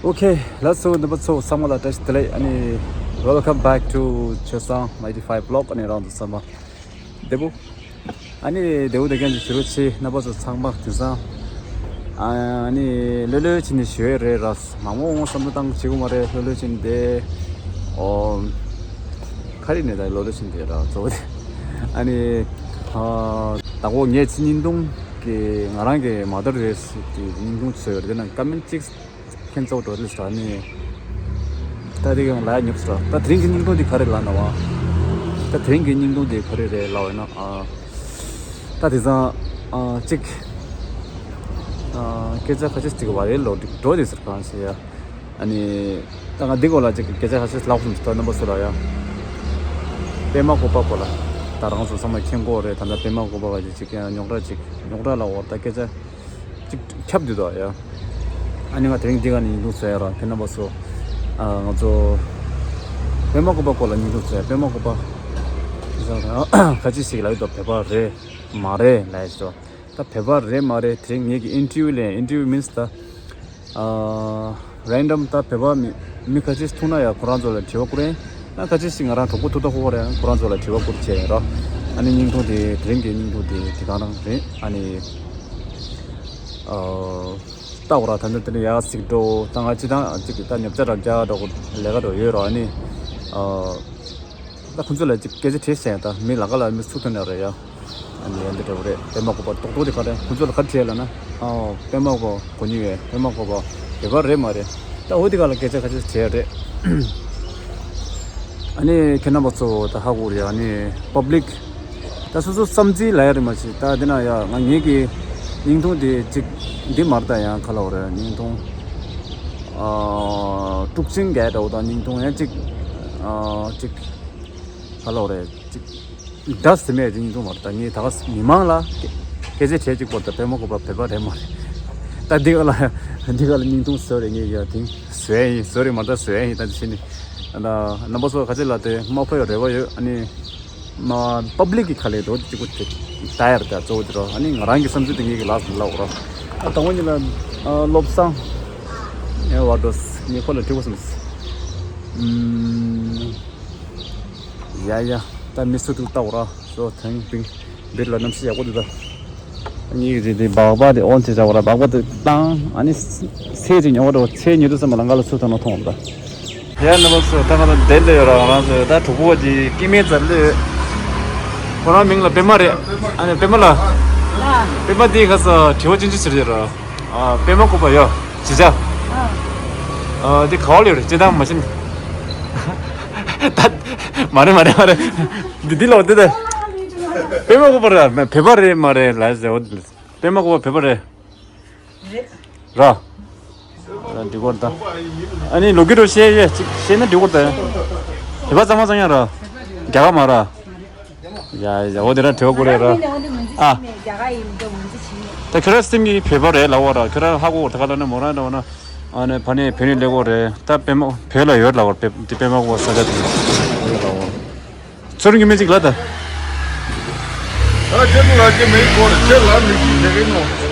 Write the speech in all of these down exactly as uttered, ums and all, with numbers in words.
Okay, let's go. རྣམ་པ་ཚོ་ཚང་མ་ལ་བཀྲ་ཤིས་བདེ་ལེགས། ཨ་ནི། Welcome back to ཆོས་བཟང་ninety-five vlog. ཨ་ནི་རང་ཚོ་ཚང་མ་བདེ་པོ། ཨ་ནི་བདེ་པོ་བདེ་རྐྱང་ཅིག་ཞུ་རོགས་བྱེད། རྣམ་པ་ཚོ་ཚང་མ་དེང་སང་ཨ་ནི་ལྷོད་ལྷོད་བྱས་ནས་བཞུགས་ཡོད་རེད་ར། མང་པོ་འོང་བསམ་བློ་བཏང་བྱེད་དགོས་མ་རེད། ལྷོད་ལྷོད་བྱས་ནས་བསྡད། ཨོ། ག་རེ་ནས་ད་ལྷོད་ལྷོད་བྱས་ནས་བསྡད་ར་གཙོ་བོ་དེ། ཨ་ནི། ཨ། ད་གོ་ངས་ཚེ་བརྙན་ཐུང་གི་ང་རང་གི་མ་དར་རེད་ཟེར་གྱི་བརྙན་ཐུང་བཟོས་ཡོད་རེད། དེ་ན་ཀ་མེན་གཅིག་ཁྱེད་ཚོ་འགྲོ་དུས་ད་ནི། ད་དེ་གང་ལ་ཉོབ་སོང་། ད་དེ་རིང་གི་བརྙན་ཐུང་དེ་ག་རེ་ལབ་ན་བ། ད་དེ་རིང་གི་བརྙན་ཐུང་དེ་ག་རེ་རེད་ལབ་ཡོད་ན། ཨ། ད་དེང་སང་ཨ་གཅིག་ཨ་སྐད་ཆ་ཁ་ཤས་ཅིག་བ་རེད་ལོ་འགྲོ་དེ་ཟེར་གང་ཞེས་ཡ། ཨ་ནི། ད་ང་འདི་སྐོར་ལ་ཅིག་སྐད་ཆ་ཁ་ཤས་ལབ་སོང་། ད་རྣམ་པ་ཚོ་ལ་ཡ། པད་མ་བཀོད་པ་སྐོར་ལ། ད་རང་ཚོ་ཚང་མ་མཁྱེན་གྱི་རེད། ད་ལྟ་པད་མ་བཀོད་པ་ག་ཅིག་ཅིག་ཡང་རྙོག་དྲ་ཅིག་རྙོག་དྲ་ལ་འོར་ད་སྐད་ཆ་ཅིག་ཁྱབ་འདུག་ད་ཡ། ཨ་ནི་ང་དེ་རིང་འདི་ག་ནས་བརྙན་ཐུང་བཟོས་ཡ་ར། ཁྱེད་རྣམ་པ་ཚོ། ཨ་ང་ཚོ་པད་མ་བཀོད་པ་སྐོར་ལ་བརྙན་ཐུང་བཟོས་ཡ། པད་མ་བཀོད་པ་ཁ་ཅིག་ཞིག་ལབ་ཡོད་དོ། བོད་པ་རེད་མ་རེད་ལབ་ཡོད་དོ། ད་བོད་པ་རེད་མ་རེད་དེ་རིང་ངེད་ཀྱི་ཨིན་ཊར་བིའུ་ལེན། ཨིན་ཊར་བིའུ་མིན་སི་ད། ཨ། རེན་ཌམ་ད་བོད་པ་མི་མི་ཁ་ཅིག་ཐུག་ན་ཡང་ཁོ་རང་ཚོ་ལ་དྲི་བ་བསྐུར་ཡིན། ད་ཁ་ཅིག་ཞིག་ང་རང་གྲོགས་པོ་ཐུག་ད་ཁོ་ཁོ་རེད། ཁོ་རང་ཚོ་ལ་དྲི་བ་བསྐུར་བྱས་ཡིན་ར། ཨ་ནི་བརྙན་ཐུང་དེ་དེ་རིང་གི་བརྙན་ཐུང་དེ་དེ་ག་རང་རེད། ཨ་ནི། ཨ། ལྟ་འོ་ར། ད་ནི་དེ་ནི་ཡག་ཟིག་འགྲོ། ད་ང་ཅི་ད་ཅིག་ད་ཉོ་ཆ་ར་རྒྱག་འགྲོ་ལས་ཀ་འགྲོ་ཡོད་ར། ཨ་ནི། ཨ། ད་ཁོང་ཚོ་ལ་ཅིག་སྐད་ཆ་དྲིས་བྱས་ད་མི་ལ་ཀ་ལ་མི་ཚུགས་ཐུབ་ནི་རེད་ཡ། ཨ་ནི་ཡ་འདི་འདྲ་བོ་རེད། པད་མ་བཀོད་པ་རྡོག་རྡོག་དེ་ག་རེད། ཁོང་ཚོ་ལ་ག་རེ་དྲིས་ལབ་ན། ཨ། པད་མ་བཀོད་པ་གོ་མྱོང་ཡོད། པད་མ་བཀོད་པ་བོད་པ་རེད་མ་རེད། ད་འོ་དེ་ག་ལ་སྐད་ཆ་ཁ་ཤས་དྲིས་རེད། ཨ་ནི་ཁྱེད་རྣམ་པ་ཚོ་ད་ཧ་གོ་རེད། ཨ་ནི་པབ་ལིག་ད་སོ་སོ་བསམ་ཚུལ་ལབ་ཡ་རེད་མ་གཞི། ད་དེ་ན་ཡ་ང་ངེད་ཀྱི་བརྙན་ཐུང་དེ་ཅིག་འདི་མ་རེད། ད་ཡང་ག་ལབ་དགོས་རེད། བརྙན་ཐུང་ཨ་དཀྲུག་ཤིང་ག་འདྲ་བོ་དང་། བརྙན་ཐུང་ཡང་ཅིག་ཨ་ཅིག་ག་ལབ་དགོས་རེད། ཅིག་འདྲ་ཟེར་མེད་ཅིག་བརྙན་ཐུང་མ་རེད། ད་ངས་ད་ག་མི་མང་ལ་སྐད་ཆ་དྲིས་ཅིག་པོ། ད་པད་མ་བཀོད་པ་བོད་པ་རེད་མ་རེད། ད་འདི་ག་ལ་འདི་ག་ལ་བརྙན་ཐུང་བཟོས་རེད། ངས་ཡ་དེང་བཟོས་ཡིན། བཟོས་རེད་མ་རེད། ད་བཟོས་ཡིན། ད་འདི་ཕྱི་ནས་ད་རྣམ་པ་ཚོ་ཁ་ཆེ་ལ་དེ་མ་ཕོད་རེ་བ་ཡོད། ཨ་ནི། མ་པབ་ལིག་གི་ཁ་ལས་འགྲོ་གཅིག་པུ་དེ་ད་ཡར་ད་གཙོ་བོ་དེ་རོ། ཨ་ནི་ང་རང་གི་བསམ་ཚུལ་དེ་ངེད་ཀྱི་ལགས་སུ་ལབ་རོ། ཨ་དང་པོ་ཉིད་ལ་ཨ་བློ་བཟང་ཨེ་བ་འགྲོ་ངས་ཁོ་ལ་དྲི་བ་བསམ། ཨུམ། ཡ་ཡ། ད་མི་སུ་དུ་ལྟ་བ་ར་སོ་ཐེངས་པིང་བིར་ལ་གནམ་གཤིས་ཡག་པོ་འདུག་ད། གཉིས་ཀྱི་དེ་སྦག་སྦག་དེ་ཨོན་ཚེ་བྱ་བ་ར། སྦག་སྦག་དེ་བཏང་། ཨ་ནི་ཚེ་ཅིག་ཉོ་བ་འགྲོ། ཚེ་ཉོ་དུས་ཙམ་པ་ལ་ང་ལ་ཚུར་ཐོན་ན་མཐོང་བ་ད། ཡ་རྣམ་པ་ཚོ། ད་ང་ཚོ་འདི་འདྲ་ཡོད་ར། ང་རང་ཚོ་ད་གྲོགས་པོ་དེ་སྐྱེ་དམན་རྩ་ལོས། ཁོ་རང་མིང་ལ་པད་མ་རེད། ཨ་ནི་པད་མ་ལ། པད་མ་དེ་ག་ས་དྲི་བ་ཅན་ཅི་ཟེར་ཡོད་ར། ཨ་པད་མ་བཀོད་པ་ཡོད་ཇི་ཆ། ཨ་དེ་ག་བ་ལོས་རེད་ཅི་དང་མ་ཤེས། ད་མ་རེད་མ་རེད་མ་རེད། འདི་འདི་ལོ་འདི་ད། པད་མ་བཀོད་པ་ར་བོད་པ་རེད་མ་རེད་ལ་ཟེར་བ། པད་མ་བཀོད་པ་བོད་པ་རེད། རེད། ར། ར་འགྲིག་གོ་ད། ཨ་ནི་ལོ་རྒྱུས་རོ་བཤད་ཡས་ཅིག་བཤད་ན་འགྲིག་གོ་ད། བོད་པ་གཙང་མ་གཙང་ཡ་ར། རྒྱ་གར་མ་ར། ཡ་ཡ་འོ་དེ་ར་དྲི་བ་བསྐུར་རེད་ར། ཨ། ད་ཁྱོད་ར་སེམས་ཀྱི་བོད་པ་རེད་ལབ་བ་ར། ཁྱོད་ར་ཧ་གོ་ད་ག་ལ་ན་མོ་རང་འདྲ་བ་ན། ཨ་ནི་ཕ་ནས་བོད་ནས་སླེབས་གོ་རེད། ད་པད་མ་བོད་ལ་ཡོད་ལབ་བ་ར། དེ་པད་མ་བཀོད་པ་ས་ཆ་དེ་ལ་ཡོད་ལབ་བ། ཚོར་གྱི་མི་གཅིག་ལ་ད། ད་ཁྱེད་ཚོ་ལ་ཁྱེད་མེད་སྐོར་ཁྱེད་ལ་མི་གཅིག་བྱེད་ཀྱི་ནོ།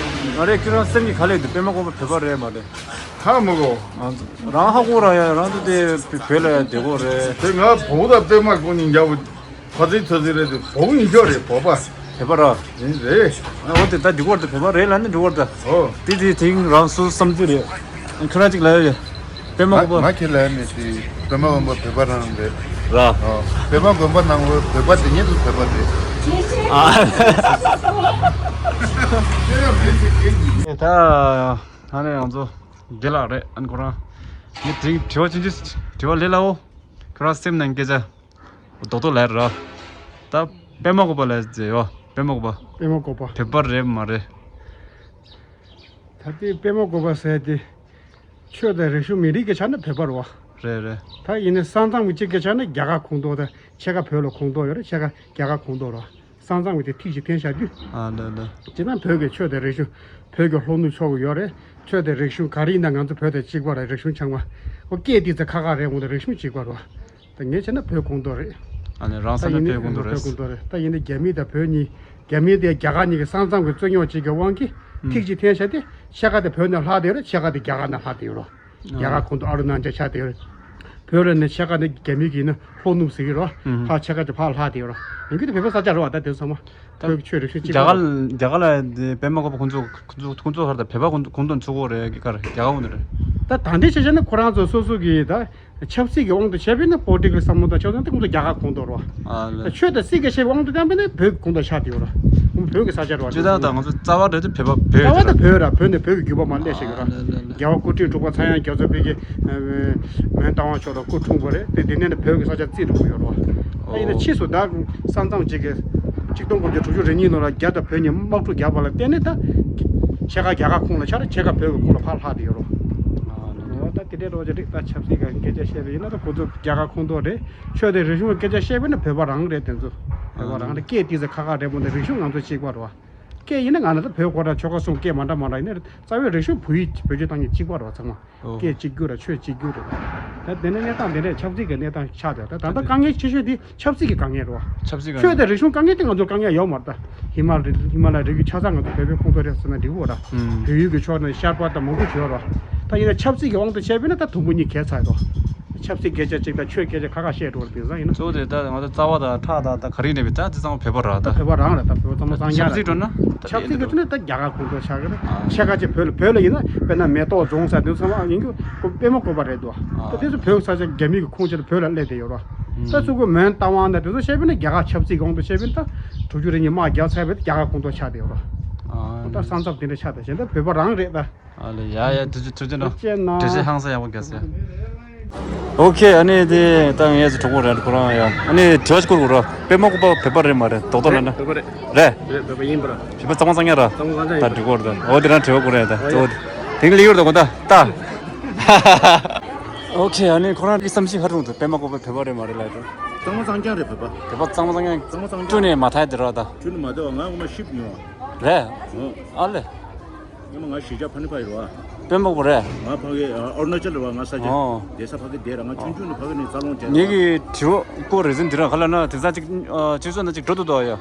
ང་རེ་ཁྱོད་རང་སེམས་ཀྱི་ག་ལས་འདུག་པད་མ་བཀོད་པ་བོད་པ་རེད་མ་རེད། ཧ་མི་གོ། རང་ཧ་གོ་ར་ཡ། རང་ཚོ་དེ་བོད་ལ་ཡ་བསྡད་གོ་རེད། དེ་ང་བོད་དང་པད་མ་ཀུན་ནི་འཇའ་བོ་ཕ་ཚིག་ཐོ་ཚིག་རེད། དེ་བོད་ཡིན་ཆོག་རེད། བོད་པ། བོད་པ་ར། ཡིན་རེད། ཨ་འོ་དེ་ད་འགྲིག་གོ་ར། ད་བོད་པ་རེད་ལབ་ན་འགྲིག་གོ་ར། ད་ཨོ། དེ་དེ་དེང་རང་སུ་བསམ་ཚུལ་རེད། ཁྱོད་རང་གཅིག་ལབ་ཡ། པད་མ་བཀོད་པ། ང་ཁྱེད་ལ་མི་དེ་པད་མ་དགོན་པ་བོད་པ་རང་རེད། ར། ཨོ། པད་མ་དགོན་པ་ནང་བོད་པ་དེ་ཉིད་དུ་བོད་པ་རེད། ཨ། ད་ད་ནས་ང་ཚོ་དགེ་ལགས་རེད། ཨ་ནི་ཁོ་རང་ངས་དེ་དྲི་བ་ཅི་འདྲ་དྲི་བ་ལས་ལའོ། ཁོ་རང་སེམས་ནང་སྐད་ཆ་རྡོག་རྡོག་ལབ་ར། ད་པད་མ་བཀོད་པ་ལ་ཟེར་ཡོད། པད་མ་བཀོད་པ། པད་མ་བཀོད་པ། བོད་པ་རེད་མ་རེད། ད་ལྟའི་པད་མ་བཀོད་པ་ཟེར་དེ། ཆོས་དང་རིག་གཞུང་མི་རིགས་ཀྱི་ཆ་ནས་བོད་པ་རེད་བ། རེད་རེད། ད་ཡིན་ནའི་ས་མཚམས་ཀྱི་གཅིག་གི་ཆ་ནས་རྒྱ་གར་ཁོངས་གཏོགས་དང་ཕྱེད་ཀ་བོད་ལ་ཁོངས་གཏོགས་ཡོད་རེད། ཕྱེད་ཀ་རྒྱ་གར་ཁོངས་གཏོགས་རེད་བ། ས་མཚམས་ཀྱི་དེ་ཐིག་གཅིག་འཐེན་བཞག་དུས། ཨ་ལེ་ལེ། སྤྱིར་བཏང་བོད་ཀྱི་ཆོས་དང་རིག་གཞུང་། བོད་ཀྱི་ལྷོ་ནུབ་ཕྱོགས་ཀྱི་ཡོད་རེད། ཆོས་དང་རིག་གཞུང་ག་རེ་ཡིན་ན་ང་ཚོ་བོད་དང་གཅིག་པ་རེད། རིག་གཞུང་ཚང་མ། ཨོ་སྐད་དེ་ཚོ་ཁ་ཁ་རེད། འོ་ན་རིག་གཞུང་གཅིག་པ་རེད་བ། ད་ངས་བྱས་ན་བོད་ཁོངས་གཏོགས་རེད། ཨ་ནི་རང་ས་ནས་ད་ཡིན་ནའི་བོད་ཁོངས་གཏོགས་རེད། བོད་ཁོངས་གཏོགས་རེད། ད་ཡིན་ནའི་རྒྱ་མི་དང་བོད་གཉིས། རྒྱ་མི་དེ་རྒྱ་གར་གཉིས་ཀྱི་ས་མཚམས་ཀྱི་རྩོད་རྙོག་ཅིག་གི་དབང་གིས། ཨུམ། ཐིག་གཅིག་འཐེན་བཞག་སྟེ་ཕྱེད་ཀ་དེ་བོད་ནས་ལྷག་བསྡད་ཡོད་རེད། ཕྱེད་ཀ་དེ་རྒྱ་གར་ནས་ལྷག་བསྡད་ཡོད་རེད། རྒྱ་གར་ཁོངས་གཏོགས་ཨ་རུ་ན་ཅལ་ཆགས་བསྡད་ཡོད་རེད། བོད་ལ་ནི་ཕྱེད་ཀ་ནི་རྒྱ་མི་གིས་ནི་ལྷོ་ནུབ་ཟེར་གྱི་རེད་བ། ཕར་ཕྱེད་ཀ་ཅིག་ཕར་ལྷག་བསྡད་ཡོད་རེད། ཡིན་གྱི་དེ་བོད་པའི་ས་ཆ་རེད་བ། ད་དེ་ཚང་མ་བོད་ཀྱི་ཆོས་རིག་གཞུང་གཅིག་རྒྱ་གར། པ་རེད། རྒྱ་གར་ལ་དེ་པདྨ་བཀོད་པ་ཁོང་ཚོ་ཁོང་ཚོ་ཁོང་ཚོ་ཧར་ད་བོད་པ་ཁོང་ཁོང་ཚོ་ཚུགས་ཀྱི་རེད། ག་རེ་རྒྱ་གར་འོང་དེ་རེད། ད་ད་ལྟའི་ཆ་བཞག་ན་ཁོ་རང་ཚོ་སོ་སོ་གི་ད་ཆབ་སྲིད་ཀྱི་དབང་དུ་བྱས་པས་ན་པོ་ཊི་ཀལ་བསམ་བློ་དང་ཆབ་སྲིད་དེ་ཁོང་ཚོ་རྒྱ་གར་ཁོངས་གཏོགས་རེད་བ། ཨ་ལ། ཆོས་དང་སྲིད་ཀྱི་བཤད་པའི་དབང་དུ་བཏང་པས་ན་བོད་ཀྱི་ཁོངས་གཏོགས་ཆགས་བསྡད་ཡོད་རེད། ཁོང་བོད་ཀྱི་ས་ཆ་རེད་བ། སྤྱིར་བཏང་ད་ང་ཚོ་རྩ་བ་འདྲ་དེ་བོད་པ་བོད་རྩ་བ་ད་བོད་ར། བོད་ནས་བོད་ཀྱི་བརྒྱུད་པ་མར་སླེབས་བཞག་ཡོད་ར། ཨ་ལ་ལ་ལ། རྒྱལ་བ་སྐུ་ཕྲེང་དྲུག་པ་ཚངས་དབྱངས་རྒྱ་མཚོ་དཔལ་གྱི་མོན་རྟ་དབང་མཆོག་དང་སྐུ་འཁྲུངས་པ་རེད་དེ། དེ་ནས་ནི་བོད་ཀྱི་ས་ཆ་རྩིས་འགྲོ་གི་ཡོད་རེད་བ། ཨ་ཡིན་ན་ཕྱིས་སུ་ད་ས་མཚམས་གཅིག་གི་ཆིག་སྟོང་དགུ་བརྒྱ་དྲུག་ཅུ་རེ་གཉིས་ལོ་ལ་རྒྱ་དང་བོད་གཉིས་དམག་འཁྲུག་བརྒྱབ་པ་ལ་བརྟེན་ནས་ད་ཕྱེད་ཀ་རྒྱ་གར་ཁོངས་ལ་ཆགས་རེད། ཕྱེད་ཀ་བོད་ཀྱི་ཁོངས་ལ་ཕར་ལྷག་བསྡད་ཡོད་རེད་བ། ཨ་ད་དེ་འདྲའི་རོགས་ཀྱི་རིགས་ད་ཆབ་སྲིད་ཀྱི་སྐད་ཆ་བཤད་པ་ཡིན་ན་ད་ཁོ་ཚོ་རྒྱ་གར་ཁོངས་གཏོགས་རེད། ཆོས་དང་རིག་གཞུང་གི་སྐད་ཆ་བཤད་པ་ཡིན་ན་བོད་པ་རང་རེད། དེ་ཚོ་བོད་པ་རང་རེད། སྐད་ཏོག་ཙམ་ཁག་ཁག་རེད་མོད། ད་རིག་གཞུང་ང་ཚོ་གཅིག་པ་རེད་བ། སྐད་ཡིན་ན་ང་ལ་ད་བོད་ཁོ་རང་ཆོལ་ཁ་གསུམ་སྐད་མ་འདྲ་མ་འདྲ་ཡིན་ན་རྩ་བའི་རིག་གཞུང་བོད་ཡིག་བེད་སྤྱོད་བཏང་མཁན་གཅིག་པ་རེད་བ། ཚང་མ་ཨོ། སྐད་གཅིག་གྱུར་ར་ཆོས་གཅིག་གྱུར་རེད། ད་དེ་ནས་གནས་སྟངས་དེ་འདྲས་ཆབ་སྲིད་ཀྱི་གནས་སྟངས་ཆགས་བསྡད། ད་ད་ལྟ་དཀའ་ངལ་ཆེ་ཤོས་དེ་ཆབ་སྲིད་ཀྱི་དཀའ་ངལ་རེད་བ། ཆབ་སྲིད་དཀའ་ཆོས་ངལ། དང་རིག་གཞུང་དཀའ་ངལ་དེ་ང་ཚོར་དཀའ་ངལ་ཡོད་མ་རེད། ད་ཧི་མ་ཧི་མ་ལ་རི་རྒྱུད་ཆ་ཚང་ང་ཚོ་བོད་པའི་ཁོངས་གཏོགས་རེད་ཟེར་ན་འགྲིག་གི་རེད། ཨུམ། བོད་ཡུལ་གྱི་ཕྱོགས་ནས་ཤར་པ་དང་མང་པོ་ཞིག་ཡོད་རེད། ད་ཡིན་ན་ཆབ་སྲིད་ཀྱི་དབང་དུ་བྱས་པས་ན་ད་དུམ་བུ་གཉིས་གས་ཚར་ཡོད་རེད། ཆབ་སྲིད་སྐད་ཆ་གཅིག་དང་ཆོས་སྐད་ཆ་ཁག་ཁག་བཤད་འགྲོ་བ་དེང་སང་ཡིན་ན། གཙོ་བོ་དེ་ད་ང་ཚོ་རྩ་བ་དང་ཁྲག་དང་ད་ག་རེ་ཡིན་ནའི་ད་དེ་ཚང་མ་བོད་པ་རེད། ད་ད་བོད་པ་རང་རེད། ད་བོད་པ་ཚང་མ་གཙང་རྐྱང་ཆབ་སྲིད་རེད། འགྲོ་ན་ད་ཆབ་སྲིད་ཀྱི་ཁྲོད་ནས་ད་རྒྱ་གར་ཁོངས་གཏོགས་ཆགས་ཀྱི་རེད། ཨ། ཕྱེད་ཀ་ཅིག་བོད་ལ་བོད་ལ་ཡིན་ན་དཔེར་ན་མེ་ཏོག་རྫོང་ཟེར་དེ་ཚང་མ་ཡིན་རྒྱུ་ཁོ་པདྨ་བཀོད་པ་རེད་འདུག་ཨ། ད་དེ་ཚོ་བོད་ས་ཆ་རྒྱ་མི་གི་ཁོངས་ཆེད་དུ་བོད་ལ་སླེབས་བསྡད་ཡོད་རེད། ད་ཚུར་ཁོ་མོན་རྟ་དབང་ན་དེ་ཚོ་བཤད་པས་ན་རྒྱ་གར་ཆབ་སྲིད་གི་དབང་དུ་བཤད་པས་ན་ད་དྲུག་ཅུ་རེ་གཉིས་དམག་རྒྱག་ཚར་བས་རྒྱ་གར་ཁོངས་གཏོགས་ཆགས་བསྡད་ཡོད་རེད། ཨ། ད་ས་མཚམས་དེ་འདྲ་ཆགས་ད་གཞན་ད་བོད་པ་རང་རེད་ད། ཨ་ལེ། ཡ་ཡ། ཐུགས་རྗེ་ཐུགས་རྗེ་གནང་། ཐུགས་རྗེ་གནང་། འགྲེལ་བཤད་ཧང་སང་ཡག་པོ་རྒྱག་སོང་། ཨོ་ཁེ། ཨ་ནི་དེ་ད་ངའི་གྲོགས་པོ་རེད་ཁོ་རང་ཡ། ཨ་ནི་དྲི་བ་ཞིག་བསྐུར་དགོས་ར། པདྨ་བཀོད་པ་བོད་པ་རེད་མ་རེད། རྡོག་རྡོག་ལབ་ན། བོད་པ་རེད། རེད། རེད། བོད་པ་ཡིན་པ་ར། བོད་པ་གཙང་མ་གཙང་རྐྱང་ར། གཙང་མ་གཙང་རྐྱང་ཡིན་པ། ད་འགྲིག་གོ་རེད། ད་འོ་དེ་རང་དྲི་བ་བསྐུར་རེད། ད་ཨོ་ཡ། དེ་ལ་ཡོད་རེད་དགོན་ད་ད། ཨོ་ཁེ། ཨ་ནི་ཁོ་རང་གི་བསམ་གཞིག་ཧ་རུང་དུ་པདྨ་བཀོད་པ་བོད་པ་རེད་མ་རེད་ལབ་དུས། གཙང་མ་གཙང་རྐྱང་རེད་བོད་པ། བོད་པ་གཙང་མ་གཙང་རྐྱང་། གཙང་མ་གཙང་རྐྱང་། བཅུ་ནས་མ་ཐག་དེ་ར་ད། བཅུ་ནས་མ་ཐག་ང་ངོ་མ་ཤིབ་ཉོ་བ། རེད། ཨོ། ཨ་ལེ། སྔོན་མ་ང་གཞིས་ཆགས་ཕ་ནི་ཕ་ཡི་རེད་བ། པདྨ་བཀོད་པ་རེད། ང་ཕ་གི་ཨ་ཨ་རུ་ན་ཅལ་རེད་བ། ང་ས་ཆ། ཨོ། བསྡད་ས་ཕ་གི་བསྡད་ར། ང་ཆུང་ཆུང་ནས་ཕ་གི་ནས་འཚར་ལོངས་བྱས་ངེད་ར། ཀྱི་དྲི་བ་བསྐུར་རེད་ཟིན་དེ་ར་ག་ལ་ན་དེང་སང་ཅིག་ཨ་སྤྱི་ཚོགས་ནང་ཅིག་འགྲོ་འདུག་དོ་ཡ།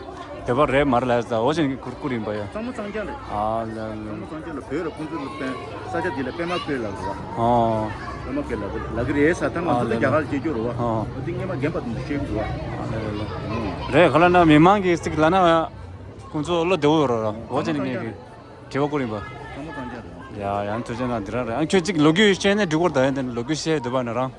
བོད་པ་རེད་མ་རེད་ལབ་ས་འོ་ཅན་གྱི་བསྐུར་བསྐུར་ཡིན་པ་ཡ། གཙང་མ་གཙང་རྐྱང་རེད། ཨ་ལ་ལ། གཙང་མ་གཙང་རྐྱང་ལ་བོད་ལ་ཁོང་ཚོ་ལ་བསྟན་ས་ཆ་འདི་ལ་པདྨ་བཀོད་ལབ་རེད་བ། ཨོ། པདྨ་བཀོད་ལབ་ལབ་གི་རེད་ས། ད་ང་ཚོ་ད་རྒྱ་གར་ལ་སྐྱེས་རྒྱུ་རེད་བ། ཨོ། འདི་སྔོན་མ་རྒན་པ་དེ་ཚོ་བཤད་གི་འདུག་བ། ཨ་ལ་ལ་ལ། ཨོ། རེད་ག་ལ་ན་མི་མང་གི་ཅིག་ལབ་ན་ཡ། ཁོང་ཚོ་བློ་བདེ་བོ་ཡོད་རེད་ར། འོ་ཅན་གྱི་ངེད་ཀྱི་དྲི་བ་བསྐུར་ཡིན་པ། གཙང་མ་གཙང་རྐྱང་རེད། ཡ་ཡང་ཐུགས་རྗེ་གནང་། འདི་རང་རེད། ཨ་ཁྱོད་ཅིག་ལོ་རྒྱུས་བཤད་ན་འགྲིག་གོ་རེད། ད་ཡང་དེ་ནས་ལོ་རྒྱུས་བཤད་འདོད་པ་ན་རང་།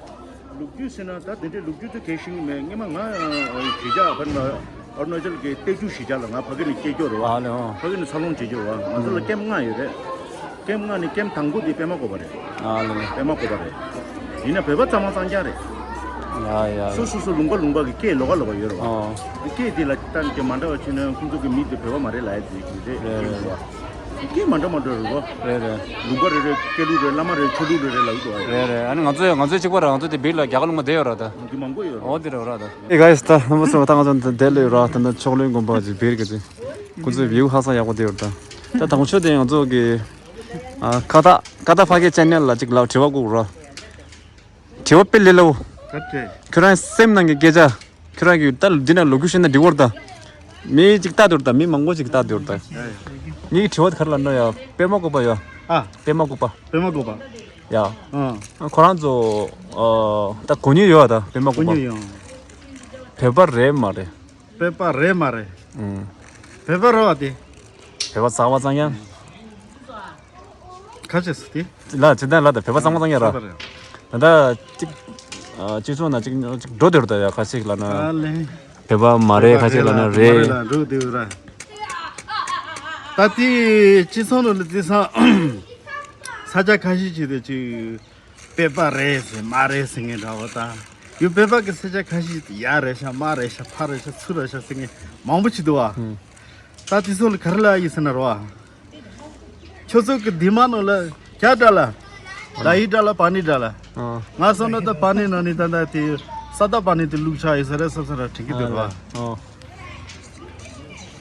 ལོ་རྒྱུས་ཟེར་ན་ད་དེ་འདྲའི་ལོ་རྒྱུས་དེ་གལ་ཤིང་མེད། སྔོན་མ་ང་གཞིས་ཆགས་ཕ་ནི་ཨ་རུ་ན་ཅལ་གྱི་ཏེ་ཅུ་གཞིས་ཆགས་ལ་ང་ཕ་གི་ནས་སྐྱེས་རྒྱུ་རེད་བ། ཨ་ལེ། ཨོ། ཕ་གི་ནས་འཚར་ལོངས་བྱེད་རྒྱུ་རེད་བ། ང་ཚོ་ལ་ཀེམ་ལྔ་ཡོད་རེད། ཀེམ་ལྔ་ནས་ཀེམ་དང་པོ་དེ་པདྨ་བཀོད་པ་རེད། ཨ་ལེ་ལེ། པདྨ་བཀོད་པ་རེད། ཡིན་ན་བོད་པ་གཙང་མ་གཙང་རྐྱང་རེད། ཡ་ཡ། སོ་སོ་སོ་ལུང་པ་ལུང་པ་གི་སྐད་ལོགས་ཀ་ལོགས་ཀ་ཡོད་རེད་བ། ཨོ། སྐད་དེ་ལ་ལྟ་ནས་ཀྱང་མ་འདྲ་བ་བྱས་ན་ཁོང་ཚོ་གི་མི་དེ་བོད་པ་མ་རེད་ལབ་ཡ་དེ་རེད། རེད་རེད། སྐད་མ་འདྲ་མ་འདྲ་རེད་བ། རེད་རེད། ལུང་པ་རེ་རེ། སྐད་ལུགས་རེ། བླ་མ་རེ། ཆོས་ལུགས་རེ་རེ་ལབ་ཀྱི་འདུག་བ། རེད་རེད། ཨ་ནི་ང་ཚོ་ང་ཚོའི་གཅིག་པ་ར། ང་ཚོ་དེ་བིར་ལ་རྒྱ་གར་ལུང་པ་བསྡད་ཡོད་ར་ད། དེ་མང་པོ་ཡོད་ར། ཨོ་དེ་རེད་ར་ད། ཨེ་གྷའི་སི། ད་རྣམ་པ་ཚོ་ད་ང་ཚོ་འདི་འདིར་སླེབས་ཡོད་ར། ད་ནི་ཕྱོགས་གླིང་དགོན་པ་ཅིག་བིར་གི་ཅིག་ཁོང་ཚོའི་བིའུ་ཧ་སང་ཡག་པོ་བསྡད་ཡོད་ར་ད། ད་དང་པོ་ཆོས་དེ་ང་ཚོ་གི་ཨ་ཁ་ཏ་ཁ་ཏ་ཕ་གི་ཅེ་ནལ་ལ་ཅིག་ལབ་དྲི་བ་བསྐུར་ར། དྲི་བ་དཔེ་ལས་སླ་བོ། ག་རེ། ཁྱོད་རང་སེམས་ནང་གི་སྐད་ཆ། ཁྱོད་རང་གིས་ད་འདི་ན་ལོ་རྒྱུས་བཤད་ན་འགྲིག་གོ་ར་ད། མི་ཅིག་ལྟ་འདུག་ར་ད། མི་མང་པོ་ཅིག་ལྟ་འདུག་ར་ད། ངའི་དྲི་བ་དེ་ག་རེ་ལབ་ན་ཡ། པདྨ་བཀོད་པ་ཡ། ཨ། པདྨ་བཀོད་པ། པདྨ་བཀོད་པ། ཡ། ཨ། ཁོ་རང་ཚོ་ཨ་ད་གོ་མྱོང་ཡོད་ད། པདྨ་བཀོད་པ། གོ་མྱོང་ཡོད། བོད་པ་རེད་མ་རེད། བོད་པ་རེད་མ་རེད། ཨུམ། བོད་པ་རེད་བ་དེ། བོད་པ་གཙང་མ་གཙང་རྐྱང་། ཁ་ཅིག་སུ་དེ། ལ་ཇི་ལྟར་ལ་ད་བོད་པ་གཙང་མ་གཙང་རྐྱང་ར། བོད་པ་རེད། ད་ལྟ་གཅིག་ཨ་སྤྱི་ཚོགས་ནང་གཅིག་གཅིག་འགྲོ་དེ་རུ་ད་ཡ། ཁ་ཅིག་ལབ་ན། ཨ་ལེ། བོད་པ་མ་རེད། ཁ་ཅིག་ལབ་ན་རེད། མ་རེད་ལ་འགྲོ་དེ་རུ་ར། ད་དེ་སྤྱི་ཚོགས་ནང་ལ་དེང་སང་ས་ཆ་ཁ་ཤས་ཅིག་དེ་ཅིག་བོད་པ་རེད་ཟེར་མ་རེད་ཟེར་མཁན་འདྲ་བོ་དང་། ཡུ་བོད་པ་གི་ས་ཆ་ཁ་ཤས་དེ་ཡ་རེད་ཤག་མ་རེད་ཤག་ཕ་རེད་ཤག་ཚུར་རེད་ཤག་ཟེར་མཁན་མང་པོ་ཅིག་འདུག་བ། ཨུམ། ད་དེ་ཚོ་ལ་ག་རེ་ལབ་ཡིན་ཟེར་ན་རོ། ཁྱོད་ཚོ་གི་འདི་མ་ནོ་ལ་ཁྱ་འདྲ་ལ། ད་ཡི་འདྲ་ལ་པ་ནི་འདྲ་ལ། ཨ། ང་བསམ་ན་ད་པ་ནི་ནང་ནི་ད་ད་དེ་ས་ད་པ་ནི་དེ་ལུག་ཆ་ཡི་ས་རེད་བསམ་ས་ར་དྲན་གི་འདུག་ར། ཨ།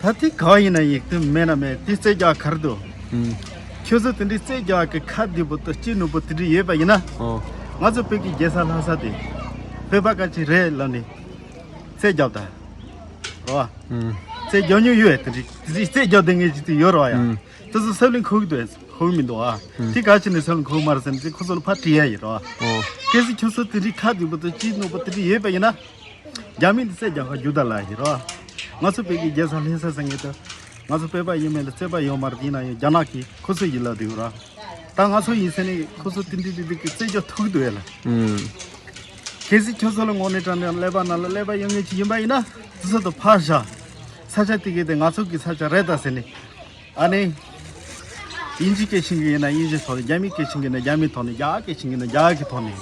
ད་དེ་ག་ཡིན་ན་ཡིན་དེ་མེད་ན་མེད་དེ་རྩེད་རྒྱག་ག་རེ་འདུག་ཨུམ། ཁྱོད་ཚོ་དེ་འདྲའི་རྩེད་རྒྱག་གི་ཁ་བདེ་པོ་དང་སྐྱིད་ནོར་པོ་དེ་འདྲ་ཡོད་པ་ཡིན་ན། ཨོ། ང་ཚོ་བོད་ཀྱི་རྒྱལ་ས་ལྷ་ས་དེ་བོད་པ་ག་ཅིག་རེད་ལབ་ནས་རྩེད་རྒྱབ་ད། རོ། ཨུམ། རྩེད་རྒྱག་མྱོང་ཡོད། དེ་འདྲའི་དེ་འདྲའི་རྩེད་རྒྱག་བསྡད་མཁན་ཅིག་དེ་ཡོད་རོ་ཡ། ཨུམ། དེ་ཚོ་སེམས་ལ་འཁོར་གི་འདུག་གོ་མི་འདུག་ཨ། ཧུམ། དེ་ག་ཅི་ནས་སོང་གོ་མ་རེད་ཟེར་ན་དེ་ཁོ་ཚོ་ལ་ཕར་དྲི་ཡ་ཡིན་རོ། ཨོ། གལ་སྲིད་ཁྱོད་ཚོ་དེ་རིགས་ཁ་བདེ་པོ་དང་ཅི་ནོར་པོ་དེ་རིགས་ཡོད་པ་ཡིན་ན། རྒྱ་མི་འདི་ཚད་རྒྱ་གར་རྒྱུ་དར་ལ་ཡིན་རོ། ང་ཚོ་བོད་ཀྱི་རྒྱལ་ས་ལྷ་ས་ཟེར་མཁན་དུ། ང་ཚོ་བོད་པ་ཡིན་མེད་ལ་རྩོད་པ་ཡོད་མ་རེད། ཡིན་ན་ཡང་རྒྱ་ནག་གིས་ཁོ་ཚོ་ཡིན་ལབ་འདུག་རོ། ད་ང་ཚོ་ཡིན་ཟེར་ནས་ཁོ་ཚོ་དེ་འདྲ་དེ་འདྲ་གི་རྩོད་རྒྱུ་ཐུག་འདུག་ལ། ཨུམ། གལ་སྲིད་ཁྱོད་ཚོ་ལ་དངོས་གནས་དྲང་གནས་ཀླད་པ་ནང་ལ་ཀླད་པ་ཡོད་མཁན་ཅིག་ཡིན་པ་ཡིན་ན་དེ་ཚོ་དང་ཕར་བཞག་ས་ཆ་དེ་གའི་དེ་ང་ཚོ་གི་ས་ཆ་རེད་ད་ཟེར་ནས། ཨ་ནི། དབྱིན་ཇི་སྐད་ཤེས་མཁན་ཡིན་ན་དབྱིན་ཇིའི་ཐོག་ནས། རྒྱ་མི་སྐད་ཤེས་མཁན་ཡིན་ན་རྒྱ་མིའི་ཐོག་ནས། རྒྱ་གར་སྐད་ཤེས་མཁན་ཡིན་ན་རྒྱ་གར་གྱི་ཐོག་ནས།